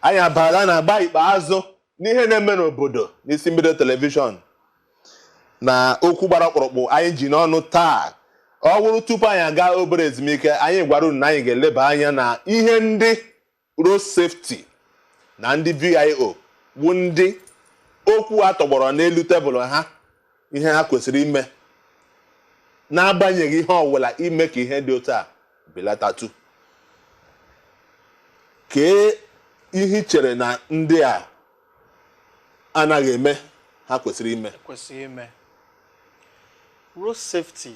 Anyị abaala na agba ikpeazụ n'ihe na-eme n'obodo n'Isi Mbido Television na okwu gbara ọkpụrụkpụ anyị ji n'ọnụ taa. Ọ wụrụ tupu anyị aga obere ezumike, anyị gwara unu na anyị ga-eleba anya na ihe ndị road safety na ndị VIO bụ ndị okwu a tọgbọrọ n'elu tebụl ha, ihe ha kwesịrị ime n'agbanyeghị ihe ọbụla ime ka ihe dị otu a belatatu. Kee ihe ị chere na ndị a anaghị eme ha kwesịrị ime? Kwesịrị ime, road safety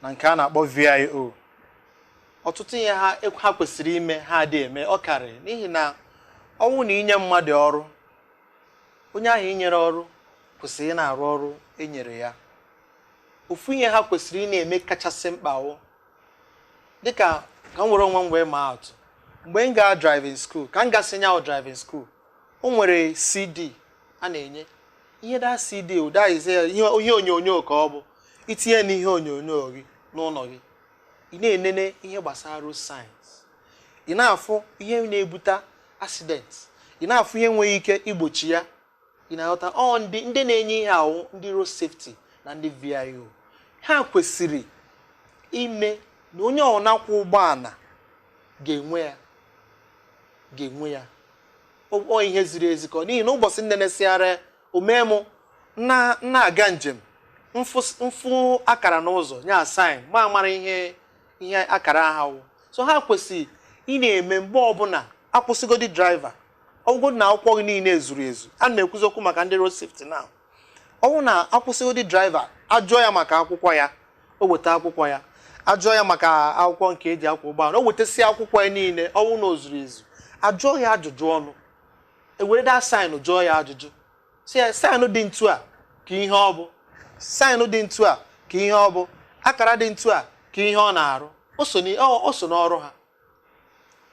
na nke a na-akpọ VIO, ọtụtụ ihe ha kwesịrị ime ha adịghị eme. Ọ karịrị n'ihi na ọnwụ na inye mmadụ ọrụ, onye ahụ inyere ọrụ kwesịrị ị na-arụ ọrụ enyere ya. Ofu ihe ha kwesịrị ị na-eme kachasị mkpa wụ dịka ka m were onwe m wee maa atụ. Mgbe m gaa driving school, ka m gasị nyawo driving school, o nwere CD a na-enye ihe da CD ụda ize ihe onyonyo ka ọ bụ itinye n'ihe onyonyo gị n'ụlọ gị, ị na-enene ihe gbasara road signs, ị na-afụ ihe na-ebute accident, ị na-afụ ihe nwere ike igbochi ya. Ị na-aghọta? Ọ ndị na-enye ihe ahụ, ndị road safety na ndị VIO, ha kwesịrị ime na onye ọna kwụ ụgbọala ga-enwe ya, ga-enwe ya. Ọ ihe ziri ezi ka ọ n'ihi na ụbọchị nnenesịara omee mụ na na-aga njem, mfụ akara n'ụzọ nya sign, ma mara ihe akara ha wụ. So ha kwesịrị ị na-eme mgbe ọbụla akwụsịgodi driver, ọgwụgwọ na akwụkwọ gị niile zuru ezu. A na-ekwuzi okwu maka ndị road safety now. Ọwụ na akwụsịgodi driver, ajụọ ya maka akwụkwọ ya, o weta akwụkwọ ya. Ajụọ ya maka akwụkwọ nke eji akwụ ụgbọala, o wetasị akwụkwọ ya niile. Ọwụ na o zuru ezu, ajụọ ya ajụjụ ọnụ, ewere da sign jụọ ya ajụjụ, si ya sign dị ntu a ka ihe ọ bụ, sign dị ntu a ka ihe ọ bụ, akara dị ntu a ka ihe ọ na-arụ. O so n'ọrụ ha,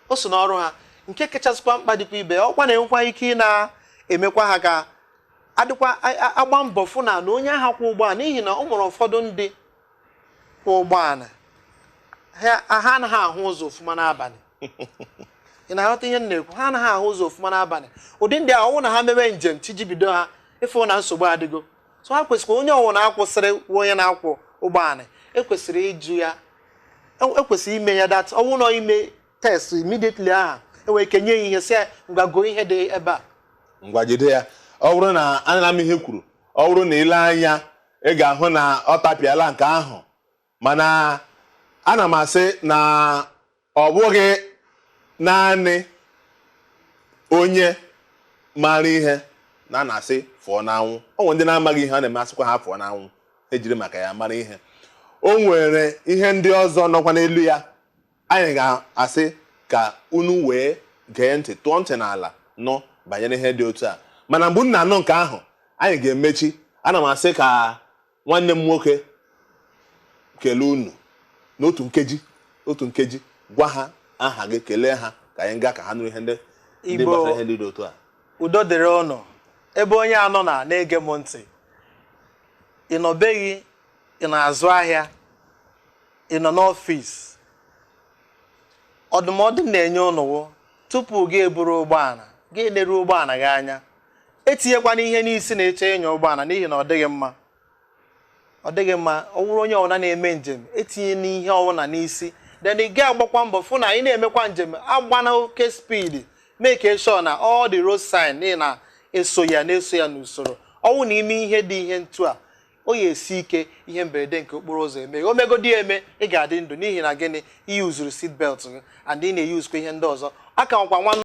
o so n'ọrụ ha. Nke kachasịkwa mkpa dịkwa ibe ọkwa na-enwekwa ike ị na-emekwa ha ka adịkwa agba mbọ fụ na onye ahụ kwụ ụgbọala, n'ihi na o nwere ụfọdụ ndị kwụ ụgbọala ha anaghị ahụ ụzọ ọfụma n'abalị. Ị na-aghọta ihe m na-ekwu? Ha anaghị ahụ ụzọ ọfụma n'abalị. Ụdị ndị ahụ, ọwụ na ha mewe njem chi ji bido ha, ịfụ na nsogbu adịgo. So ha kwesịrị, onye ọwụ na-akwụsịrị wụ onye na-akwụ ụgbọala, ekwesịrị ịjụ ya, ekwesịrị ime ya that ọwụ nọ ime test immediately aha enwere ike nye ya ihe, sị ya ngwa, gụọ ihe dị ebe a. Ngwa, jide ya. Ọ bụrụ na anara m ihe kwuru, ọ bụrụ na ile anya, ị ga-ahụ na ọ tapịala nke ahụ. Mana ana m asị na ọ bụghị naanị onye maara ihe na a na-asị fụọ n'anwụ. O nwere ndị na-amaghị ihe a na-eme, asịkwa ha fụọ n'anwụ, ejiri maka ya mara ihe. O nwere ihe ndị ọzọ nọkwa n'elu ya anyị ga-asị ka unu wee gee ntị, tụọ ntị n'ala nụ banyere ihe dị otu a. Mana mgbe unu na-anụ nke ahụ, anyị ga-emechi. Ana m asị ka nwanne m nwoke kelee unu n'otu nkeji, otu nkeji. Gwa ha aha gị, kelee ha ka anyị gaa ka ha nụrụ ihe ndị Igbo. gbasara ihe ndị dị otu a. Udo dịrị ụnụ. Ebe onye anọ na na-ege m ntị, ị nọbeghị, ị na-azụ ahịa, ị nọ n'ọfịs, ọdụmọdụ m na-enye ụnụ wụ, tupu gị eburu ụgbọala, gị eleru ụgbọala gị anya. Etinyekwana ihe n'isi na-eche ịnya ụgbọala, n'ihi na ọ dịghị mma, ọ dịghị mma. Ọ bụrụ onye ọbụla na-eme njem, etinye n'ihe ọbụla n'isi. Then ị ga-agbakwa mbọ fụ na ị na-emekwa njem, agbana oke speed, make sure na all the road sign n'ihi na eso ya, na-eso ya n'usoro. Ọnwụ na ime ihe dị ihe ntu a, o ya esi ike ihe mberede nke okporo ụzọ eme. O megodi eme, ị ga-adị ndụ. N'ihi na gịnị? Iyuzuru seat belt gị and ị na-eyuzukwa ihe ndị ọzọ aka nwakwa nwanne.